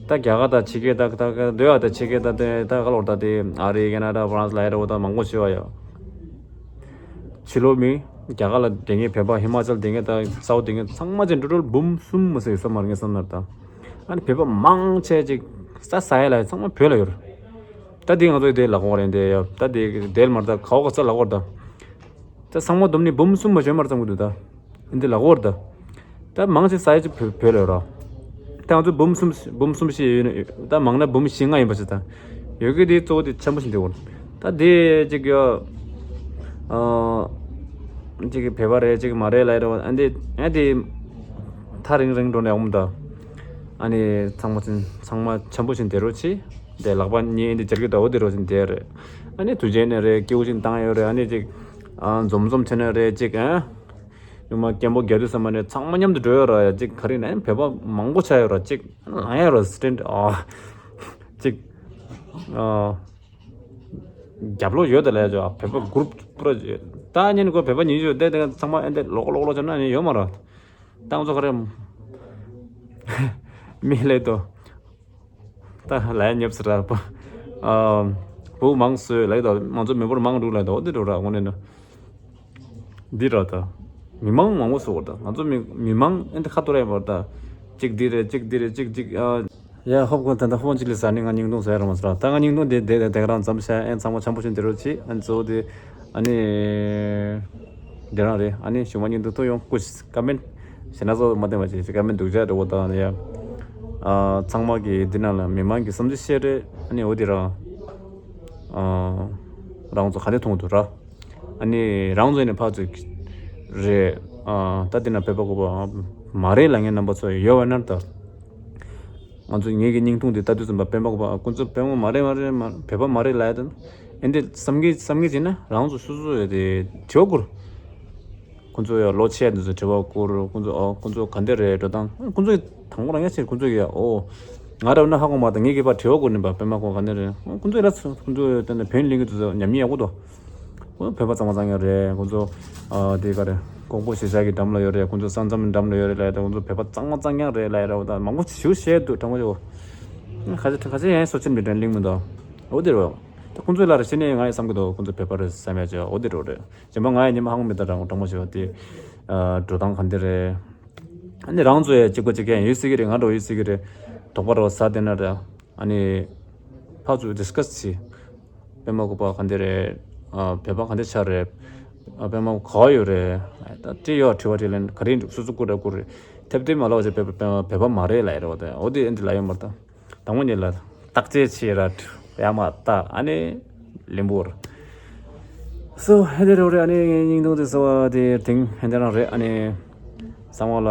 ད་རྒྱ་གར་དང་ཕྱི་རྒྱལ་ད་ད་ད་ཡ་ད་ཕྱི་རྒྱལ་ད་དེ་ད་ག་ལོར་ད་དེ་ཨ་རི་ཀེ་ན་ཌ་ཧྥ་རན་སི་ལ་ཡ་ར་འོ་ད་མང་པོ་ཞུ་བ་ཡ། ཕྱི་ལོགས་མི་རྒྱ་གར་ལ་བསྡད་མཁན་བོད་པ་ཧི་མ་ཅལ་བསྡད་མཁན་ད་སའུ་བསྡད་མཁན་ཚང་མ་ཅན་འགྲོ་འགྲོ་འབུམ་གསུམ་མ་ཟེར་ཡོད་ས་མ་རེད་ངས་བསམ་ན་ད། ཨ་ནི་བོད་པ་མང་ཆེ་ཅིག་ས་ས་ཡ་ལ་ཚང་མ་བོད་ལ་ཡོད་རེད། ད་དེ་ང་ཚོ་དེ་ལ་གོ་རེད་འདི་ཡ། ད་དེ་དེ་མར་ད་གའོ་ག་ས་ལ་གོ་ད། ད་ཚང་མ་བསྡོམས་ནས་འབུམ་གསུམ་མ་ཞོན་མར་ཙམ་གི་འདུག་ད། འདི་ལ་གོ་རེད་ད། ད་མང་ཆེ་ས་ཡ་ཅིག་བོད་བོད་ལ་ཡོད་ར། ད་ང་ཚོ་འབུམ་གསུམ་འབུམ་གསུམ་བཞི་ཡོད་ན་ད་མང་ན་འབུམ་བཞི་ལྔ་ཡིན་པ་ཞིག་ད། ཡོད་གི་དེ་གཙོ་བོ་དེ་ཆེན་པོ་ཞིག་འདི་གོ། ད་དེ་ཅིག་ཡ། ཨ། ཅིག་བོད་པ་རེད་ཅིག་མ་རེད་ལ་ཡ་ར་བ་ཨ་འདི་ཨ་དེ། ཐག་རིང་རིང་འགྲོ་ནས་འོང་ད། ཨ་ནི་ཚང་མ་ཚང་མ་ཆེན་པོ་ཞིག་འདི་རུ་ཆེ། དེ་ལག་པ་གཉིས་འདི་སྦྱར་གི་ད་འོ་དེ་རུ་ཞིག་འདི་རེད། ཨ་ནི་དུས་རྒྱུན་ནས་རེད་སྐྱེ་བོ་ཞིག་བཏང་ཡོད་རེད། ཨ་ནི་ཅིག་ཨ་འཛོམས་འཛོམས་བྱས་ནས་རེད་ཅིག་ཨ། ཉུང་མ་སྐད་འབོད་རྒྱག་དུས་ཙམ་པ་ནས་ཚང་མ་མཉམ་དུ་འགྲོ་ཡོད་ར་ཡ་ཅིག་ག་རེ་ན་བོད་པ་མང་པོ་ཆགས་ཡོད་ར་ཅིག་ལངས་ཡོད་ར་སི་ཊེན་ཨ། ཅིག་ཨ། རྒྱབ་ལོགས་ཡོད་དེ་ལས་ཅོ་བོད་པ་གུ་རུབ་པུ་ར་ཡོད། ད་ཉིན་གོ་བོད་པ་ཉིན་ཡོད་དེ་དེ་ཚང་མ་ཨེ་འདི་ལོག་ལོག་ལོག་ཅོ་ན་ཉིན་ཡོད་མ་ར། ཏང་ཚོ་ག་རེ། མི་ལས་དོ། ད་ལ་ཡ་ཉེབ་སི་ར་པ། ཨ། བུ་མང་སོས་ལ་ཡ་དོ་ང་ཚོ་མི་འབོར་མང་འདུག་ལ་ཡ་དོ་འོ་དེ་འགྲོ་ར་དངོས་གནས་ནོ། འདི་ར་ད། མི་མང་མང་པོ་སོ་བར་ད་ང་ཚོ་མི་མི་མང་ཨེ་འདི་ཁ་ཐོར་ཡ་བར་ད། གཅིག་འདི་རེད་གཅིག་འདི་རེད་གཅིག་གཅིག་ཨ། ཡ་ཧོབ་གོ་ད་ད་ཧོབ་གཅིག་ལས་ཟ་ནི་ང་སྙིང་རྡུང་ཟ་ཡ་ར་མ་ཟ་ར་ད་ང་སྙིང་རྡུང་དེ་དེ་དེ་ག་རང་འཛམ་ཤ་ཨེ་ཚང་མ་འཆམ་པོ་བཞིན་དེ་རོ་ཆི་ཨ་ནི་གཙོ་བོ་དེ། ཨ་ནི། འདི་རང་རེད། ཨ་ནི་གཞུག་མ་སྙིང་སྡུག་ཐུག་ཡོང་སྐུ་ཀ་མེན། ཞེ་ན་སོ་མ་བསྟན་པ་ཅིག་ཀ་མེན་སྡུག་ཅག་འགྲོ་བ་དང་ཡ། ཨ། ཚང་མ་གི་འདི་ནང་ལ་མི་མང་གི་བསམ་ཚུལ་བཤད་རེད། ཨ་ནི་འོ་དེ་རང་། ཨ། རང་ཚོ་ག་འདྲ་མཐོང་འདུག་ར། ཨ་ནི་རང་ཚོ་ནས་ཕར་ཚུར་རེད། ཨ། ད་འདི་ན་བོད་པ་གོ་བ་མ་རེད་ལ་ངའི་རྣམ་པ་ཚོ་ཡོད་བ་ན་ད། ང་ཚོ་ངེད་ཀྱི་སྙིང་ཐུང་འདི་ལྟ་དུས་ཙམ་པ་སྤེན་པ་གོ་བ་ཁོ་ཚོ་སྤེན་པ་མ་རེད་མ་རེད་མ་བོད་པ་མ་རེད་ལ་ཡ་དང་། ཨེ་འདི་བསམ་གི་བསམ་གི་བྱས་ན་རང་ཚོ་སོ་སོ་ཡོད་དེ་དྲི་བ་བསྐུར། ཁོ་ཚོ་ཡ་ལོ་ཆེ་འདི་ཚོ་དྲི་བ་བསྐུར། ཁོ་ཚོ་ཨོ་ཁོ་ཚོ་ག་འདི་རེད་འགྲོ་སྟངས་ཁོ་ཚོ་དང་པོ་རང་ཡ་ཆེ་ཁོ་ཚོ་ཡ་ཨོ། ང་ར་ན་ཧ་གོ་མ་དང་ངེད་ཀྱི་པ་དྲི་བ་བསྐུར་ནི་པ་སྤེན་པ་ཁོ་ག་འདི་རེད་ཁོ་ཚོ་ཡ་ལ་ཁོ་ཚོ་ཡ་བསྟན་ནས་བོན་ལིང་གི་དུ་ཚོ་ཉམས་ཉེས་ཡག་པོ་འདུག་ཁོ་བོད་པ་གཙང་མ་གཙང་ཡང་རེད། ཁོང་ཚོ་ཨ་དེ་ག་རེད་ཀོང་པོ་གཞིས་ཆགས་ཀྱི་འགྲམ་ལ་ཡོད་རེད། ཁོང་ཚོ་ས་མཚམས་འགྲམ་ལ་ཡོད་རེད་ལབ་ཡ་ད་ཁོང་ཚོ་བོད་པ་གཙང་མ་གཙང་ཡང་རེད་ལབ་ཡ་རེད། འོ་ད་མང་པོ་ཞིག་བཤད་འདུག་དྲང་པོ་ཞིག་ཁ་ཆེ་ཁ་ཆེ་ཡང་སོ་ཆེན་མི་དྲན་གླིང་མི་འདུག་འོ་དེ་རེད། ད་ཁོང་ཚོའི་ལ་རེ་ཤི་ནས་ང་ཡི་བསམ་གི་འདུག་ཁོང་ཚོ་བོད་པ་རེད་བསམ་ཡ་ཅིག་འོ་དེ་རེད་རེད། གཞན་པ་ང་ཡི་ཉི་མ་ཧང་མི་ད་དྲང་དྲང་པོ་ཞིག་དེ་འགྲོ་སྟངས་ག་འདི་རེད། ཨ་ནི་རང་ཚོ་ཡ་གཅིག་པ་གཅིག་རྐྱང་ཡོད་སྲིད་ཀྱི་རེད། ང་འདྲ་བོ་ཡོད་སྲིད་ཀྱི་རེད། དོགས་པ་འདྲ་བོ་ཟ་བསྡད་ན་རེད། ཨ་ནི། ཕར་ཚུར་ཌི་སི་ཀ་སི་བྱེད། པད་མ་བཀོད་པ་ག་འདི་རེད། ཨ་བོད་པ་ག་འདི་ཆགས་རེད། ཨ་པད་མ་ག་པར་ཡོད་རེད། ད་དེ་ཡོད་དྲི་བ་དྲིས་ལན་ག་རེ་འདུག་སོ་སོ་བཀོད་ར་བཀོད་རེད། ཐེབས་ཐེབས་མ་ལབ་བྱས་བོད་པ་བོད་པ་མ་རེད་ལབ་ཡ་རེད་བ། ད་འོ་དེ་ཨེ་འདི་ལབ་ཡོད་མ་རེད་ད། དང་པོ་ཉིད་ལ་བརྟག་དཔྱད་བྱེད་ར་ཡ་མ་ད་ཨ་ནི་ལིམ་བོར། སོ་ཧེ་དེ་རེད་རེད། ཨ་ནི་ངའི་སྙིང་སྡུག་དེ་སོ་བ་དེ་དེང་ཧེ་དེ་རང་རེད། ཨ་ནི། ཚང་མ་ལ་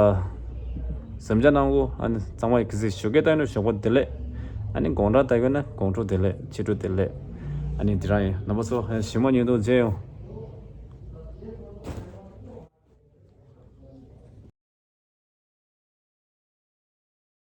གཟིམ་འཇག་གནང་གོ་ཨ་ནི་ཚང་མ་གི་ཟིག་ཞོགས་ཀས་བཏང་ནས་ཞོགས་པ་བདེ་ལེགས། ཨ་ནི་དགོང་དྲོ་ལྟ་གོ་ན་དགོང་དྲོ་བདེ་ལེགས། ཕྱི་དྲོ་བདེ་ལེགས། ཨ་ནི་འདི་རང་ཡིན་རྣམ་པ་ཚོ་ཞི་མ་ཉིན་དུ་མཇལ་ཡོང་།